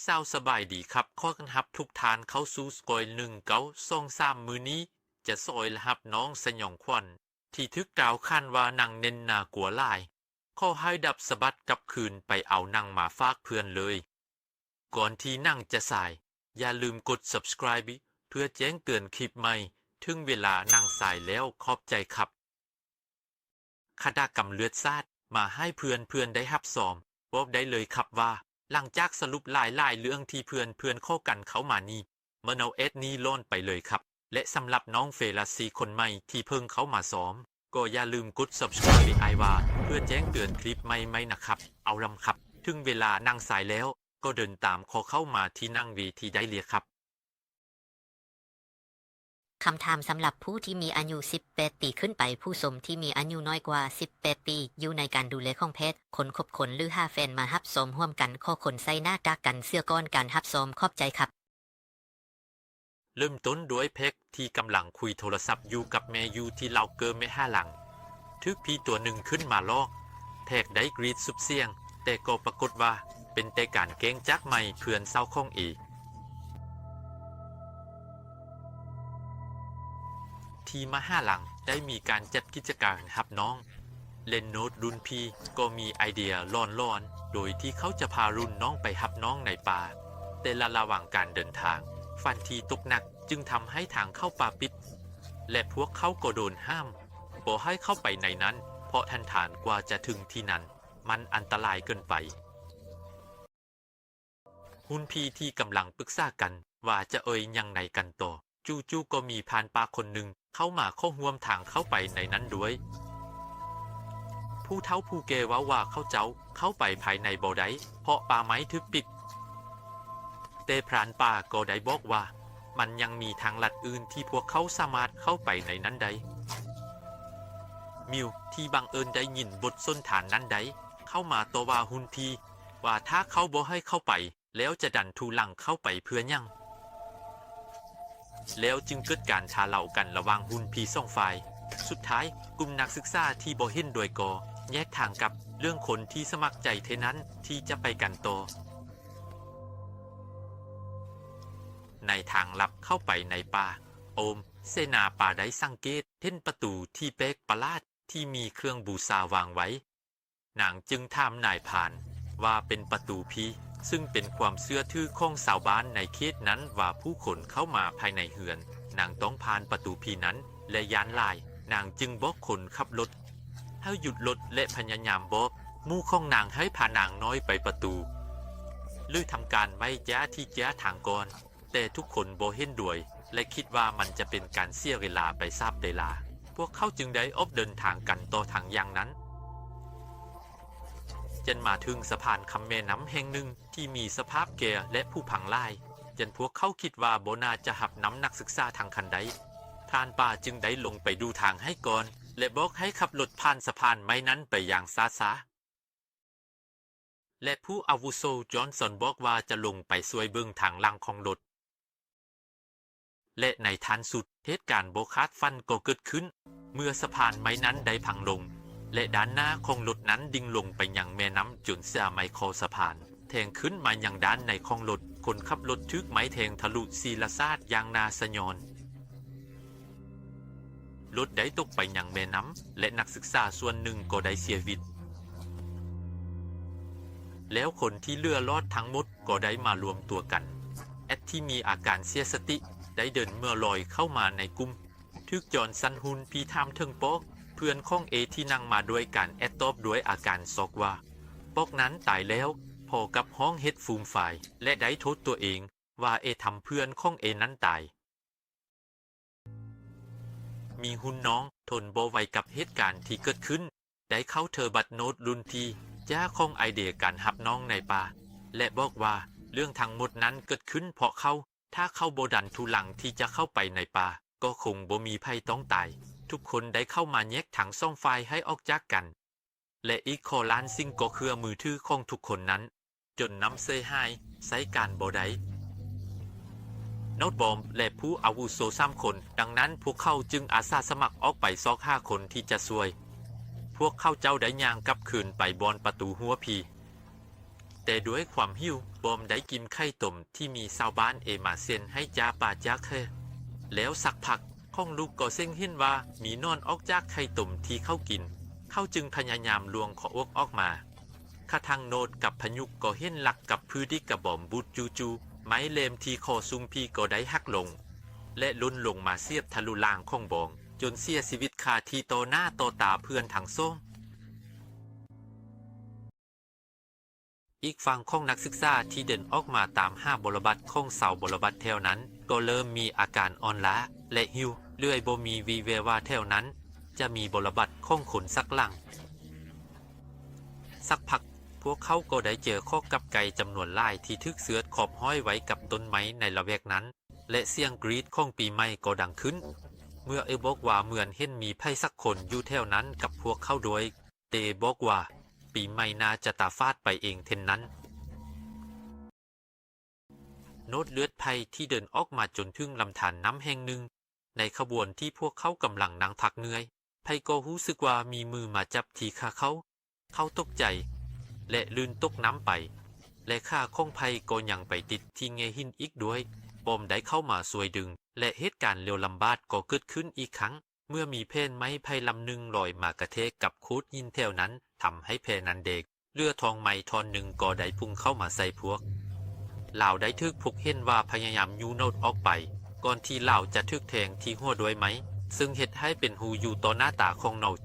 ຊາວສະບາຍດີຄັບ ຂໍຕ້ອນຮັບທຸກທ່ານເຂົ້າສູ່ສະກອຍໜຶ່ງເກົ້າສອງສາມ ມື້ນີ້ຈະຊ່ອຍຮັບນ້ອງສະຫຍອງຂວັນ ທີ່ຖືກກ່າວຂານວ່ານັ່ງແໜ້ນໜາກົວຫຼາຍ. ຂໍໃຫ້ດັບສະບັດກັບຄືນໄປເອົາໜັງມາຝາກເພື່ອນເລີຍ. ກ່ອນທີ່ໜັງຈະສາຍ, ຢ່າລືມກົດ Subscribe ເພື່ອແຈ້ງເຕືອນຄລິບໃໝ່. ເຖິງເວລາໜັງສາຍແລ້ວ. ຂອບໃຈຄັບ. ຄະຕາກຳເລືອດສາດ ມາໃຫ້ເພື່ອນໆໄດ້ຮັບຊອມ. ບອກໄດ້ເລີຍຄັບວ່າ ຫຼັງຈາກສະຫຼຸບຫຼາຍໆເລື່ອງທີ່ເພື່ອນໆຂໍກັນເຂົ້າມານີ້ ມະນາວແອດນີ້ລ້ອນໄປເລີຍຄັບ. ແລະ ສຳລັບນ້ອງເຟລາຊີຄົນໃໝ່ທີ່ເພິ່ງເຂົ້າມາຊອມ ກໍຢ່າລືມກົດ Subscribe ອ້າຍວ່າ ເພື່ອແຈ້ງເຕືອນຄລິບໃໝ່ໆນະຄັບ. ເອົາລຳຄັບ ເຖິງເວລາໜັງສາຍແລ້ວ ກໍເດີນຕາມຂໍເຂົ້າມາທີ່ໜັງເວທີໄດ້ເລີຍຄັບ. ຄຳຖາມສຳລັບຜູ້ທີ່ມີອາຍຸສິບແປດປີຂຶ້ນໄປ. ຜູ້ຊົມທີ່ມີອາຍຸນ້ອຍກວ່າສິບແປດປີ ຢູ່ໃນການດູແລຂອງແພດ, ຄົນຄົບຄົນ ຫຼື ຫາແຟນມາຮັບຊອມຮ່ວມກັນ. ຂໍຄົນໃສ່ໜ້າກາກກັນເຊື້ອກ່ອນການຮັບຊອມ. ຂອບໃຈຄັບ. ເລີ່ມຕົ້ນດ້ວຍແພັກທີ່ກຳລັງຄຸຍໂທລະສັບຢູ່ກັບແມ່ຢູ່ທີ່ເລົ້າເກີແມ່ຫ້າຫຼັງ ຖືກຜີຕົວໜຶ່ງຂຶ້ນມາຫຼອກ. ແພັກໄດ້ກຣີດສຸດສຽງ, ແຕ່ກໍປາກົດວ່າເປັນແຕ່ການແກ້ງຈາກໃໝ່ເພື່ອນສາວຂອງເອ. ທີ່ມະຫາລັງໄດ້ມີການຈັດກິດຈະການຮັບນ້ອງ ແລະ ໂນດລຸ້ນພີ່ກໍມີໄອເດຍຫຼອນໆ ໂດຍທີ່ເຂົາຈະພາລຸ້ນນ້ອງໄປຮັບນ້ອງໃນປ່າ. ແຕ່ລະລະຫວ່າງການເດີນທາງ ຝນທີ່ຕົກໜັກຈຶ່ງທຳໃຫ້ທາງເຂົ້າປ່າປິດ ແລະ ພວກເຂົາກໍໂດນຫ້າມບໍ່ໃຫ້ເຂົ້າໄປໃນນັ້ນ ເພາະທັນທານກວ່າຈະເຖິງທີ່ນັ້ນ ມັນອັນຕະລາຍເກີນໄປ. ຮຸ່ນພີ່ທີ່ກຳລັງປຶກສາກັນວ່າຈະເອີ່ຍຫຍັງໃດກັນຕໍ່ ຈູ່ໆກໍມີພານປ່າຄົນໜຶ່ງເຂົ້າມາຂໍຮ່ວມທາງເຂົ້າໄປໃນນັ້ນດ້ວຍ. ຜູ້ເຖົ້າຜູ້ແກ່ເວົ້າວ່າເຂົາເຈົ້າເຂົ້າໄປພາຍໃນບໍ່ໄດ້ ເພາະປ່າໄມ້ຖືກປິດ. ແຕ່ພຣານປ່າກໍໄດ້ບອກວ່າ ມັນຍັງມີທາງລັດອື່ນທີ່ພວກເຂົາສາມາດເຂົ້າໄປໃນນັ້ນໄດ້. ມິວ ທີ່ບັງເອີນໄດ້ຍິນບົດສົນທະນານັ້ນໄດ້ເຂົ້າມາຕໍ່ວ່າຮຸ່ນພີ່ວ່າ ຖ້າເຂົາບໍ່ໃຫ້ເຂົ້າໄປ ແລ້ວຈະດັນທຸລັງເຂົ້າໄປເພື່ອຫຍັງ? ແລ້ວຈຶ່ງເກີດການທະເລົາະກັນລະຫວ່າງຮຸ່ນພີ່ສອງຝ່າຍ. ສຸດທ້າຍ ກຸ່ມນັກສຶກສາທີ່ບໍ່ເຫັນດ້ວຍກໍແຍກທາງກັບ ເຫຼືອຄົນທີ່ສະໝັກໃຈເທົ່ານັ້ນທີ່ຈະໄປກັນຕໍ່. ໃນທາງລັບເຂົ້າໄປໃນປ່າ, ໂອມ ເສນາປ່າໄດ້ສັງເກດເຫັນປະຕູທີ່ແປກປະຫຼາດທີ່ມີເຄື່ອງບູຊາວາງໄວ້. ນາງຈຶ່ງຖາມນາຍພານວ່າເປັນປະຕູຜີ, ຊຶ່ງເປັນຄວາມເຊື່ອຖືຂອງຊາວບ້ານໃນເຂດນັ້ນວ່າ ຜູ້ຄົນເຂົ້າມາພາຍໃນເຮືອນ, ນາງຕ້ອງຜ່ານປະຕູຜີນັ້ນ ແລະ ຢ້ານຫຼາຍ. ນາງຈຶ່ງບອກຄົນຂັບລົດໃຫ້ຢຸດລົດ ແລະ ພະຍາຍາມບອກໝູ່ຂອງນາງໃຫ້ພານາງນ້ອຍໄປປະຕູ ຫຼື ທຳການໄຫວ້ຈ້າທີ່ຈ້າທາງກ່ອນ. ແຕ່ທຸກຄົນບໍ່ເຫັນດ້ວຍ ແລະ ຄິດວ່າມັນຈະເປັນການເສຍເວລາໄປສາບເວລາ. ພວກເຂົາຈຶ່ງໄດ້ອອກເດີນທາງກັນຕໍ່ທາງຢ່າງນັ້ນ ຈົນມາເຖິງສະພານຂ້າມແມ່ນ້ຳແຫ່ງໜຶ່ງທີ່ມີສະພາບແກ່ ແລະ ຜຸພັງຫຼາຍ, ຈົນພວກເຂົາຄິດວ່າບໍ່ໜ້າຈະຮັບນຳນັກສຶກສາທັງຄັນໄດ້. ພຣານປ່າຈຶ່ງໄດ້ລົງໄປດູທາງໃຫ້ກ່ອນ ແລະ ບອກໃຫ້ຂັບລົດຜ່ານສະພານໄມ້ນັ້ນໄປຢ່າງຊ້າໆ. ແລະ ຜູ້ອາວຸໂສຈອນສັນບອກວ່າຈະລົງໄປຊ່ວຍເບິ່ງທາງຫຼັງຂອງລົດ. ແລະ ໃນທ້າຍສຸດ, ເຫດການບໍ່ຄາດຝັນກໍເກີດຂຶ້ນ ເມື່ອສະພານໄມ້ນັ້ນໄດ້ພັງລົງ ແລະ ດ້ານໜ້າຂອງລົດນັ້ນດິ້ງລົງໄປຍັງແມ່ນ້ຳຈົນເສຍໄມ້ຂໍ້ສະພານແທງຂຶ້ນມາຍັງດ້ານໃນຂອງລົດ. ຄົນຂັບລົດຖືກໄມ້ແທງທະລຸສີລະສາດຢ່າງໜ້າສະຫຍອນ. ລົດໄດ້ຕົກໄປຍັງແມ່ນ້ຳ ແລະ ນັກສຶກສາສ່ວນໜຶ່ງກໍໄດ້ເສຍຊີວິດ. ແລ້ວຄົນທີ່ເຫຼືອລອດທັງໝົດກໍໄດ້ມາລວມຕົວກັນ. ແອັດທີ່ມີອາການເສຍສະຕິໄດ້ເດີນເມືອລອຍເຂົ້າມາໃນກຸ່ມ, ຖືກຈອນສັນຮຸ່ນພີ່ຖາມເຖິງປອກ. ເພື່ອນຂອງເອທີ່ນັ່ງມາດ້ວຍກັນແອັດຕອບດ້ວຍອາການຊັອກວ່າ ປອກນັ້ນຕາຍແລ້ວ, ພ້ອມກັບຮ້ອງເຮັດຟູມຟາຍ ແລະ ໄດ້ໂທດຕົວເອງວ່າເອທຳເພື່ອນຂອງເອນັ້ນຕາຍ. ມີຮຸ່ນນ້ອງທົນບໍ່ໄຫວກັບເຫດການທີ່ເກີດຂຶ້ນ ໄດ້ເຂົ້າເທີບັດໂນດລຸ້ນພີ່ ຈ້າຂອງໄອເດຍການຮັບນ້ອງໃນປ່າ ແລະ ບອກວ່າເລື່ອງທັງໝົດນັ້ນເກີດຂຶ້ນເພາະເຂົາ. ຖ້າເຂົາບໍ່ດັນທຸລັງທີ່ຈະເຂົ້າໄປໃນປ່າ ກໍຄົງບໍ່ມີໃຜຕ້ອງຕາຍ. ທຸກຄົນໄດ້ເຂົ້າມາແຍກທັງສອງຝ່າຍໃຫ້ອອກຈາກກັນ ແລະ ອີກຂໍ້ລ້ານສິ່ງກໍເຄືອມືຖືຂອງທຸກຄົນນັ້ນ ຈົນນ້ຳເສຍຫາຍ ໃຊ້ການບໍ່ໄດ້. ໂນດບອມ ແລະ ຜູ້ອາວຸໂສສາມຄົນ, ດັ່ງນັ້ນພວກເຂົາຈຶ່ງອາສາສະໝັກອອກໄປຊອກຫາຄົນທີ່ຈະຊ່ວຍ. ພວກເຂົາເຈົ້າໄດ້ຍ່າງກັບຄືນໄປບ່ອນປະຕູຫົວຜີ, ແຕ່ດ້ວຍຄວາມຫິວ ໂປ ອມໄດ້ກິນໄຂ່ຕົມທີ່ມີຊາວບ້ານເອມາເຊັນໃຫ້ຈ້າປາຈ້າແຄ່. ແລ້ວສັກພັກ ຂອງລູກກໍເສັງເຫັນວ່າມີໜອນອອກຈາກໄຂ່ຕົມທີ່ເຂົາກິນ. ເຂົາຈຶ່ງພະຍາຍາມລວງຂໍອວກອອກມາ. ຂະທັງໂນດກັບພະຍຸກກໍເຫັນຫຼັກກັບພືດອີກກະບອມບຸດ. ຈູ່ໆ ໄມ້ແຫຼມທີ່ຂໍ້ສຸມພີກໍໄດ້ຫັກລົງ ແລະ ຫຼົ່ນລົງມາສຽບທະລຸລ່າງຂອງບອງ ຈົນເສຍຊີວິດຄາທີ່ຕໍ່ໜ້າຕໍ່ຕາເພື່ອນທັງສອງ. ອີກຝັ່ງຂອງນັກສຶກສາທີ່ເດີນອອກມາຕາມຫາບົວລະບັດຂອງຊາວບົວລະບັດແຖວນັ້ນ ກໍເລີ່ມມີອາການອ່ອນລ້າ ແລະ ຫິວ. ເລື້ອຍບໍ່ມີວີ່ແວວວ່າແຖວນັ້ນຈະມີບົວລະບັດຂອງຄົນສັກຫຼັງ. ສັກພັກ ພວກເຂົາກໍໄດ້ເຈີຂອກກັບໄກ່ຈຳນວນຫຼາຍທີ່ຖືກເຊືອດຂອບຫ້ອຍໄວ້ກັບຕົ້ນໄມ້ໃນລະແວກນັ້ນ ແລະ ສຽງກຣີດຂອງປີໃໝ່ກໍດັງຂຶ້ນ. ເມື່ອເອບອກວ່າເໝືອນເຫັນມີໃຜສັກຄົນຢູ່ແຖວນັ້ນກັບພວກເຂົາດ້ວຍ, ເຕບອກວ່າ ປີໃໝ່ໜ້າຈະຕາຝາດໄປເອງເທົ່ານັ້ນ. ໂນດເລືອດໄພທີ່ເດີນອອກມາຈົນເຖິງລຳທານນ້ຳແຫ່ງໜຶ່ງ ໃນຂະບວນທີ່ພວກເຂົາກຳລັງນັ່ງພັກເມື່ອຍ, ໃຜກໍຮູ້ສຶກວ່າມີມືມາຈັບທີ່ຂາເຂົາ. ເຂົາຕົກໃຈ ແລະ ລື່ນຕົກນ້ຳໄປ ແລະ ຂາຂອງໃຜກໍຍັງໄປຕິດທີ່ແງ່ຫີນອີກດ້ວຍ. ອອມໄດ້ເຂົ້າມາຊ່ວຍດຶງ ແລະ ເຫດການເລວລຳບາກກໍເກີດຂຶ້ນອີກຄັ້ງ ເມື່ອມີແຜ່ນໄມ້ໄຜ່ລຳໜຶ່ງລອຍມາກະແທກກັບໂຂດຫີນແຖວນັ້ນ ທຳໃຫ້ແຜ່ນນັ້ນແດກ. ເຫຼືອທ່ອນໄມ້ທ່ອນໜຶ່ງກໍໄດ້ພຸ່ງເຂົ້າມາໃສ່ພວກ. ລາວໄດ້ຖືກພົບເຫັນວ່າພະຍາຍາມຍູ້ໂນດອອກໄປ ກ່ອນທີ່ລາວຈະຖືກແທງທີ່ຫົວດ້ວຍໄມ້ ເຊິ່ງເຮັດໃຫ້ເປັນຮູຢູ່ຕໍ່ໜ້າຕາຂອງໂນດ.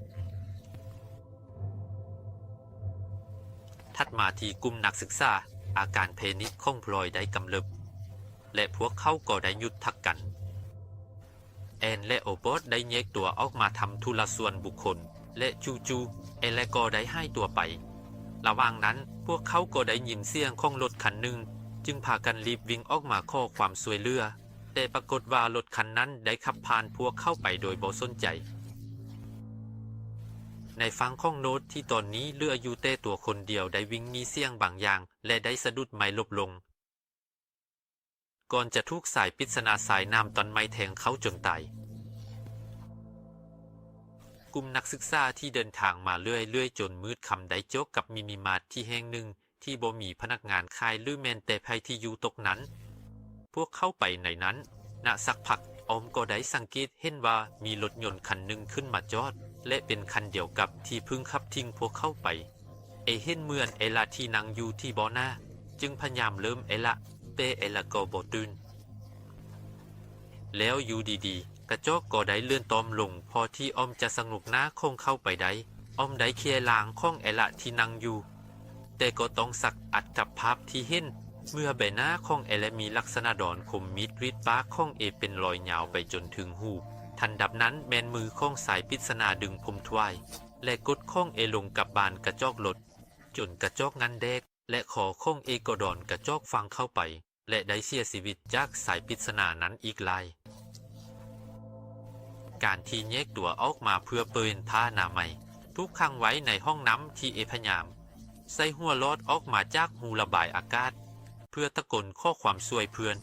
ຖັດມາທີ່ກຸ່ມນັກສຶກສາ, ອາການແພນິກຂອງພລອຍໄດ້ກຳເລິບ ແລະ ພວກເຂົາກໍໄດ້ຢຸດທັກກັນ. ແອນ ແລະ ໂອບອດໄດ້ແຍກຕົວອອກມາທຳທຸລະສ່ວນບຸກຄົນ ແລະ ຈູ່ໆ ແອນ ແລະ ກໍໄດ້ຫາຍຕົວໄປ. ລະຫວ່າງນັ້ນ, ພວກເຂົາກໍໄດ້ຍິນສຽງຂອງລົດຄັນໜຶ່ງ, ຈຶ່ງພາກັນລີບວິ່ງອອກມາຂໍຄວາມຊ່ວຍເຫຼືອ, ແຕ່ປາກົດວ່າລົດຄັນນັ້ນໄດ້ຂັບຜ່ານພວກເຂົາໄປໂດຍບໍ່ສົນໃຈ. ໃນຝັ່ງຂອງໂນດທີ່ຕອນນີ້ເຫຼືອຢູ່ແຕ່ຕົວຄົນດຽວ ໄດ້ວິ່ງໜີສຽງບາງຢ່າງ ແລະ ໄດ້ສະດຸດໄມ້ລົ້ມລົງ. ກ່ອນຈະຖືກສາຍປິດສະໜາສາຍນ້ຳຕອນໄມ້ແທງເຂົ້າຈົນຕາຍ. ກຸ່ມນັກສຶກສາທີ່ເດີນທາງມາເລື້ອຍໆຈົນມືດຄ່ຳໄດ້ຈອກກັບມິນິມາດທີ່ແຫ່ງໜຶ່ງທີ່ບໍ່ມີພະນັກງານຂາຍ ຫຼື ແມ່ນແຕ່ໃຜທີ່ຢູ່ຕົກນັ້ນ. ພວກເຂົ້າໄປໃນນັ້ນ, ນະສັກພັກ ອອມກໍໄດ້ສັງເກດເຫັນວ່າມີລົດຍົນຄັນໜຶ່ງຂຶ້ນມາຈອດ ແລະ ເປັນຄັນດຽວກັບທີ່ເພິ່ງຂັບຖິ້ມພວກເຂົາໄປ. ເອເຫັນເໝືອນເອລະທີ່ນັ່ງຢູ່ທີ່ເບາະໜ້າ ຈຶ່ງພະຍາຍາມເລີ່ມເອລະ, ແຕ່ເອລະກໍບໍ່ຕື່ນ. ແລ້ວຢູ່ດີໆ, ກະຈອກກໍໄດ້ເລື່ອນຕ່ອມລົງ ພໍທີ່ອອມຈະສະຫງົບໜ້າຂອງເຂົາໄປໄດ້. ອອມໄດ້ເຄຍຮ່າງຂອງເອລະທີ່ນັ່ງຢູ່, ແຕ່ກໍຕ້ອງສັກອັດກັບພາບທີ່ເຫັນ ເມື່ອໃບໜ້າຂອງເອລະມີລັກສະນະດອນຄົມມີດກຣີດປາກຂອງເອເປັນລອຍຍາວໄປຈົນເຖິງຫູ. ທັນດັບນັ້ນແມ່ນມືຂອງຊາຍປິດສະໜາດຶງຜົມທວາຍ ແລະ ກົດຂອງເອລົງກັບບານກະຈອກລົດ. ຈົນກະຈອກນັ້ນແດກ ແລະ ຄໍຂອງເອກໍດອນກະຈອກຝັ່ງເຂົ້າໄປ ແລະ ໄດ້ເສຍຊີວິດຈາກສາຍປິດສະໜານັ້ນອີກຫຼາຍ. ການທີ່ແຍກຕົວອອກມາເພື່ອປ່ຽນຜ້າອະນາໄມ ຖືກຂັງໄວ້ໃນຫ້ອງນ້ຳທີ່ເອພະຍາຍາມໃສ່ຫົວລອດອອກມາຈາກຮູລະບາຍອາກາດ ເພື່ອຕະໂກນຂໍຄວາມຊ່ວຍເພື່ອນ.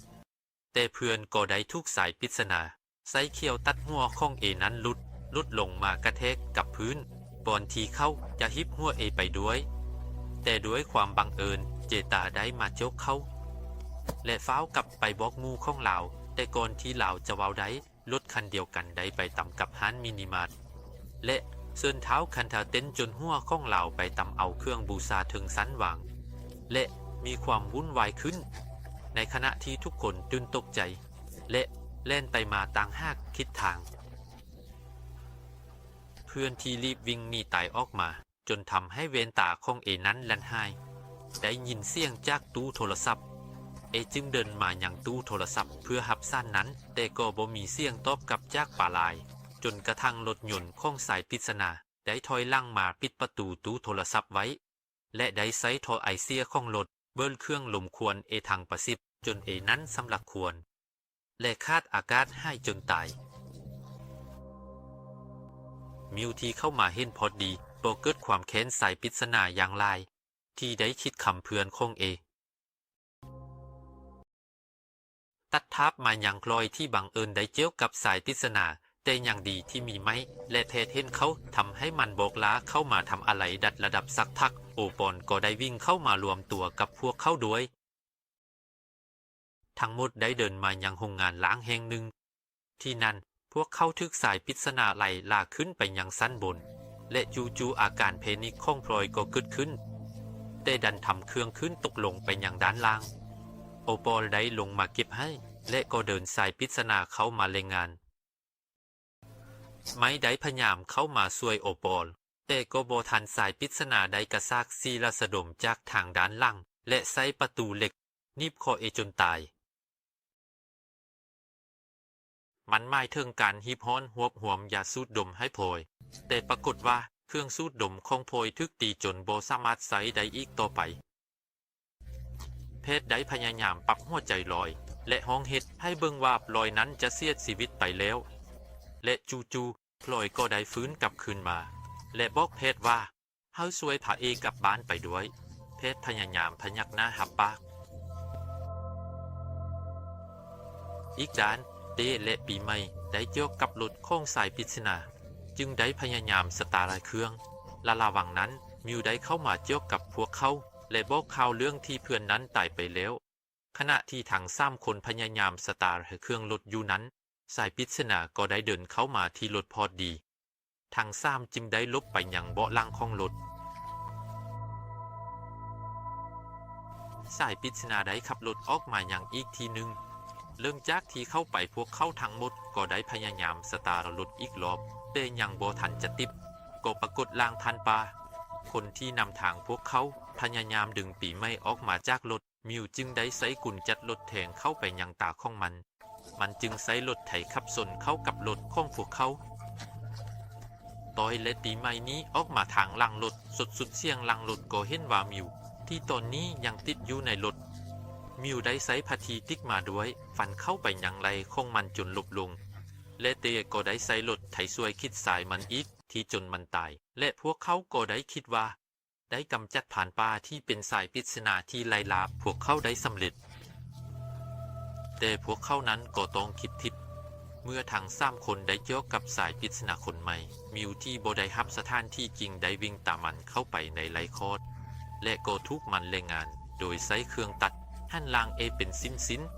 ແຕ່ເພື່ອນກໍໄດ້ຖືກສາຍປິດສະໜາໃຊ້ຂ້ຽວຕັດຫົວຂອງເອນັ້ນຫຼຸດ, ຫຼຸດລົງມາກະແທກກັບພື້ນ ບ່ອນທີ່ເຂົາຈະຫີບຫົວເອໄປດ້ວຍ. ແຕ່ດ້ວຍຄວາມບັງເອີນ, ເຈຕາໄດ້ມາໂຈກເຂົາ ແລະ ຟ້າວກັບໄປບອກໝູ່ຂອງລາວ, ແຕ່ກ່ອນທີ່ລາວຈະເວົ້າໄດ້, ລົດຄັນດຽວກັນໄດ້ໄປຕຳກັບຮ້ານມິນິມາດ ແລະ ເຊີນທ້າວຄັນທາເຕັ້ນຈົນຫົວຂອງລາວໄປຕຳເອົາເຄື່ອງບູຊາເທິງຊັ້ນວາງ ແລະ ມີຄວາມວຸ້ນວາຍຂຶ້ນ ໃນຂະນະທີ່ທຸກຄົນຕື່ນຕົກໃຈ ແລະ ແລ່ນໄປມາຕ່າງຫາກທິດທາງ. ເພື່ອນທີ່ລີບວິ່ງໜີຕາຍອອກມາ ຈົນທຳໃຫ້ແວ່ນຕາຂອງເອນັ້ນລັດຫາຍ. ໄດ້ຍິນສຽງຈາກຕູ້ໂທລະສັບ. ເອຈຶ່ງເດີນມາຍັງຕູ້ໂທລະສັບເພື່ອຮັບສານນັ້ນ, ແຕ່ກໍບໍ່ມີສຽງຕອບກັບຈາກປາລາຍ, ຈົນກະທັ້ງລົດຍົນຂອງຊາຍປິດສະໜາໄດ້ຖອຍຫຼັງມາປິດປະຕູຕູ້ໂທລະສັບໄວ້ ແລະ ໄດ້ໃຊ້ທໍ່ໄອເສຍຂອງລົດເບີນເຄື່ອງລົມຄວັນເອທັງປະສິບ ຈົນເອນັ້ນສຳລັກຄວັນ ແລະ ຂາດອາກາດຫາຍຈົນຕາຍ. ມິວທີ່ເຂົ້າມາເຫັນພໍດີ ກໍເກີດຄວາມແຄ້ນຊາຍປິດສະໜາຢ່າງຫຼາຍ ທີ່ໄດ້ຄິດຄຳເພື່ອນຂອງເອ. ຕັດພາບມາຍັງພລອຍທີ່ບັງເອີນໄດ້ຈຽວກັບຊາຍປິດສະໜາ, ແຕ່ຍັງດີທີ່ມີໄມ້ ແລະ ແພດເຫັນເຂົາ, ທຳໃຫ້ມັນບອກລາເຂົ້າມາທຳອາໄລດັດລະດັບສັກພັກ. ໂອປອນກໍໄດ້ວິ່ງເຂົ້າມາລວມຕົວກັບພວກເຂົາດ້ວຍ. ທັງໝົດໄດ້ເດີນມາຍັງໂຮງງານລ້າງແຫ່ງໜຶ່ງ. ທີ່ນັ້ນ, ພວກເຂົາຖືກຊາຍປິດສະໜາໄລ່ລ່າຂຶ້ນໄປຍັງຊັ້ນບົນ ແລະ ຈູ່ໆອາການແພນິກຂອງພລອຍກໍເກີດຂຶ້ນ, ແຕ່ດັນທຳເຄື່ອງຂຶ້ນຕົກລົງໄປຍັງດ້ານລ່າງ. ໂອປອລໄດ້ລົງມາເກັບໃຫ້ ແລະ ກໍເດີນຊາຍປິດສະໜາເຂົ້າມາລາຍງານ. ໄມໄດ້ພະຍາຍາມເຂົ້າມາຊ່ວຍໂອປອລ, ແຕ່ກໍບໍ່ທັນຊາຍປິດສະໜາໄດ້ກະຊາກສີລະສະດົມຈາກທາງດ້ານຫຼັງ ແລະ ໃຊ້ປະຕູເຫຼັກໜີບຄໍເອຈົນຕາຍ. ມັນໝາຍເຖິງການຮີບຮ້ອນຮວບຮວມຢາສູດດົມໃຫ້ພອຍ, ແຕ່ປາກົດວ່າເຄື່ອງສູດດົມຂອງພອຍຖືກຕີຈົນບໍ່ສາມາດໃຊ້ໄດ້ອີກຕໍ່ໄປ. ແພດໄດ້ພະຍາຍາມປັບຫົວໃຈລອຍ ແລະ ຮ້ອງເຮັດໃຫ້ເບິ່ງວ່າລອຍນັ້ນຈະເສຍຊີວິດໄປແລ້ວ ແລະ ຈູ່ໆພລອຍກໍໄດ້ຟື້ນກັບຄືນມາ ແລະ ບອກແພດວ່າ ໃຫ້ຊ່ວຍພະເອກັບບ້ານໄປດ້ວຍ. ແພດພະຍາຍາມພະຍັກໜ້າຮັບປາກ. ອີກດ້ານ, ເຕ້ ແລະ ປີໃໝ່ໄດ້ຈຽວກັບລົດຂອງຊາຍປິດສະໜາ, ຈຶ່ງໄດ້ພະຍາຍາມສະຕາດເຄື່ອງ. ລະລະຫວ່າງນັ້ນ, ມິວໄດ້ເຂົ້າມາຈຽວກັບພວກເຂົາ ແລະ ບອກຂ່າວເລື່ອງທີ່ເພື່ອນນັ້ນຕາຍໄປແລ້ວ. ຂະນະທີ່ທັງສາມຄົນພະຍາຍາມສະຕາດເຄື່ອງລົດຢູ່ນັ້ນ, ຊາຍປິດສະໜາກໍໄດ້ເດີນເຂົ້າມາທີ່ລົດພໍດີ. ທັງສາມຈຶ່ງໄດ້ຫຼົບໄປຍັງເບາະຫຼັງຂອງລົດ. ຊາຍປິດສະໜາໄດ້ຂັບລົດອອກມາຍັງອີກທີ່ໜຶ່ງ. ເລີ່ມຈາກທີ່ເຂົ້າໄປ, ພວກເຂົາທັງໝົດກໍໄດ້ພະຍາຍາມສະຕາດລົດອີກລອບ, ແຕ່ຍັງບໍ່ທັນຈະຕິດ, ກໍປາກົດຮ່າງທ່ານປາ, ຄົນທີ່ນຳທາງພວກເຂົາ, ພະຍາຍາມດຶງປີໃໝ່ອອກມາຈາກລົດ. ມິວຈຶ່ງໄດ້ໃຊ້ກຸນຈັດລົດແທງເຂົ້າໄປຍັງຕາຂອງມັນ. ມັນຈຶ່ງໃຊ້ລົດໄຖຂັບຊົນເຂົ້າກັບລົດຂອງພວກເຂົາ. ຕ້ອຍ ແລະ ປີໃໝ່ໜີອອກມາທາງຫຼັງລົດ, ສົດສຸດສຽງຫຼັງລົດກໍເຫັນວ່າມິວ, ທີ່ຕອນນີ້ຍັງຕິດຢູ່ໃນລົດ. ມິວໄດ້ໃຊ້ພາທີ່ຕິດມາດ້ວຍ, ຟັນເຂົ້າໄປຍັງໄຫຼ່ຂອງມັນຈົນຫຼົບລົງ, ແລະ ເຕ້ກໍໄດ້ໃຊ້ລົດໄຖຊ່ວຍຄິດຊາຍມັນອີກທີຈົນມັນຕາຍ, ແລະ ພວກເຂົາກໍໄດ້ຄິດວ່າ ໄດ້ກຳຈັດພານປ່າທີ່ເປັນຊາຍປິດສະໜາທີ່ໄລ່ລ່າພວກເຂົາໄດ້ສຳເລັດ. ແຕ່ພວກເຂົານັ້ນກໍຕ້ອງຄິດຜິດ. ເມື່ອທັງສາມຄົນໄດ້ຈຽວກັບຊາຍປິດສະໜາຄົນໃໝ່, ມິວທີ່ບໍ່ໄດ້ຮັບສະຖານທີ່ຈິງໄດ້ວິ່ງຕາມມັນເຂົ້າໄປໃນໄລ່ຄອດ ແລະ ກໍຖືກມັນລາຍງານໂດຍໃຊ້ເຄື່ອງຕັດຫັນລ່າງເອເປັນຊິ້ນໆ.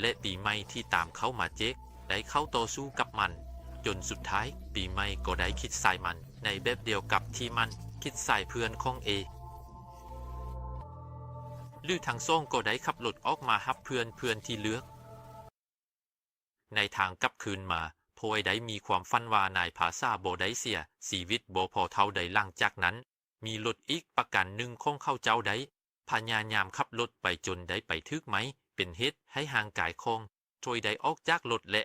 ແລະ ປີໃໝ່ທີ່ຕາມເຂົ້າມາເຈກ ໄດ້ເຂົ້າຕໍ່ສູ້ກັບມັນ, ຈົນສຸດທ້າຍປີໃໝ່ກໍໄດ້ຄິດຊາຍມັນໃນແບບດຽວກັບທີ່ມັນຄິດຊາຍເພື່ອນຂອງເອ ຫຼື ທັງສອງກໍໄດ້ຂັບລົດອອກມາຮັບເພື່ອນ, ເພື່ອນທີ່ເລືອກ. ໃນທາງກັບຄືນມາ, ພອຍໄດ້ມີຄວາມຝັນວ່ານາຍພາສາບໍ່ໄດ້ເສຍຊີວິດບໍ່ພໍເທົ່າໃດ. ຫຼັງຈາກນັ້ນ, ມີລົດອີກປະກັນໜຶ່ງຂອງເຂົາເຈົ້າໄດ້ພະຍາຍາມຂັບລົດໄປຈົນໄດ້ໄປຖືກໄມ້, ເປັນເຫດໃຫ້ຮ່າງກາຍຂອງຈອຍໄດ້ອອກຈາກລົດ ແລະ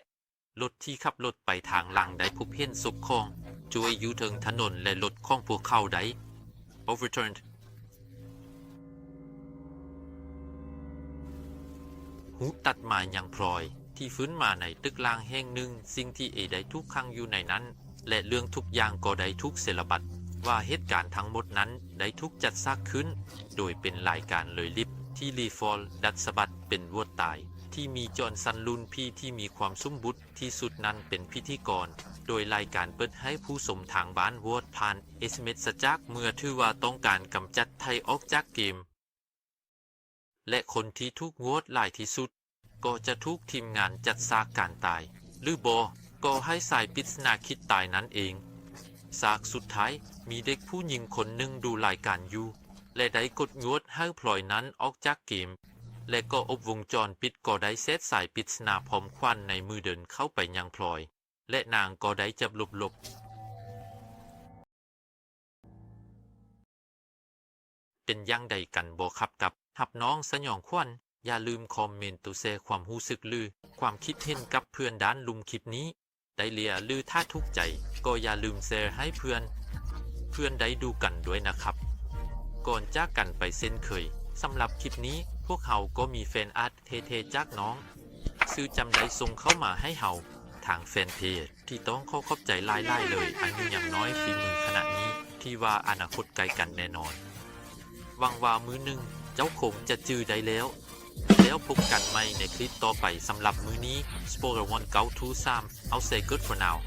ລົດທີ່ຂັບລົດໄປທາງຫຼັງໄດ້ພົບເຫັນສົບຂອງຈອຍຢູ່ເທິງຖະໜົນ ແລະ ລົດຂອງພວກເຂົາໄດ້ overturned. ຮູບຕັດມາຍັງພລອຍທີ່ຟື້ນມາໃນຕຶກລ້າງແຫ່ງໜຶ່ງ, ສິ່ງທີ່ເອໄດ້ຖືກຂັງຢູ່ໃນນັ້ນ ແລະ ເລື່ອງທຸກຢ່າງກໍໄດ້ຖືກເສລະບັດ, ວ່າເຫດການທັງໝົດນັ້ນໄດ້ຖືກຈັດສາກຂຶ້ນໂດຍເປັນລາຍການເລີຍລິບທີ່ລີຟອລດັດສະບັດເປັນໂຫວດຕາຍ, ທີ່ມີຈອນສັນລຸ້ນພີ່ທີ່ມີຄວາມສົມບຸດທີ່ສຸດນັ້ນເປັນພິທີກອນ, ໂດຍລາຍການເປີດໃຫ້ຜູ້ຊົມທາງບ້ານໂຫວດຜ່ານເອສເອັມເອສຈາກເມື່ອຖືວ່າຕ້ອງການກຳຈັດໄຖ່ອອກຈາກເກມ. ແລະ ຄົນທີ່ຖືກໂຫວດຫຼາຍທີ່ສຸດກໍຈະຖືກທີມງານຈັດສາກການຕາຍ ຫຼື ບໍ່ກໍໃຫ້ຊາຍປິດສະໜາຄິດຕາຍນັ້ນເອງ. ສາກສຸດທ້າຍ, ມີເດັກຜູ້ຍິງຄົນໜຶ່ງດູລາຍການຢູ່ ແລະ ໄດ້ກົດໂຫວດໃຫ້ພລອຍນັ້ນອອກຈາກເກມ ແລະ ກໍອົບວົງຈອນປິດກໍໄດ້ແຊດຊາຍປິດສະໜາພ້ອມຂວັນໃນມືເດີນເຂົ້າໄປຍັງພລອຍ ແລະ ນາງກໍໄດ້ຈັບຫຼົບໆ. ເປັນຢ່າງໃດກັນບໍ່ຄັບກັບຮັບນ້ອງສະຫຍອງຂວັນ? ຢ່າລືມຄອມເມັນໂຕແຊຄວາມຮູ້ສຶກ ຫຼື ຄວາມຄິດເຫັນກັບເພື່ອນດ້ານລຸ່ມຄລິບນີ້ໄດ້ເລຍ ຫຼື ຖ້າຖືກໃຈກໍຢ່າລືມແຊໃຫ້ເພື່ອນ ເພື່ອນໄດ້ດູກັນດ້ວຍນະຄັບ. ກ່ອນຈາກກັນໄປເຊັ່ນເຄີຍ, ສຳລັບຄລິບນີ້ພວກເຮົາກໍມີແຟນອາດເທ່ໆຈາກນ້ອງ ຊື່ຈຳໄດ້ສົ່ງເຂົ້າມາໃຫ້ເຮົາທາງແຟນເພຈ ທີ່ຕ້ອງຂໍຂອບໃຈຫຼາຍໆເລີຍ. ອາຍຸຍັງນ້ອຍ, ຝີມືຂະໜະນີ້ ທີ່ວ່າອະນາຄົດໃກ້ກັນແນ່ນອນ. ຫວັງວ່າມື້ໜຶ່ງເຈົ້າຄົງຈະຈື່ໄດ້ແລ້ວ. ແລ້ວພົບກັນໃໝ່ໃນຄລິບຕໍ່ໄປ. ສຳລັບມື້ນີ້ Spoiler ໜຶ່ງເກົ້າສາມ I'll say good for now.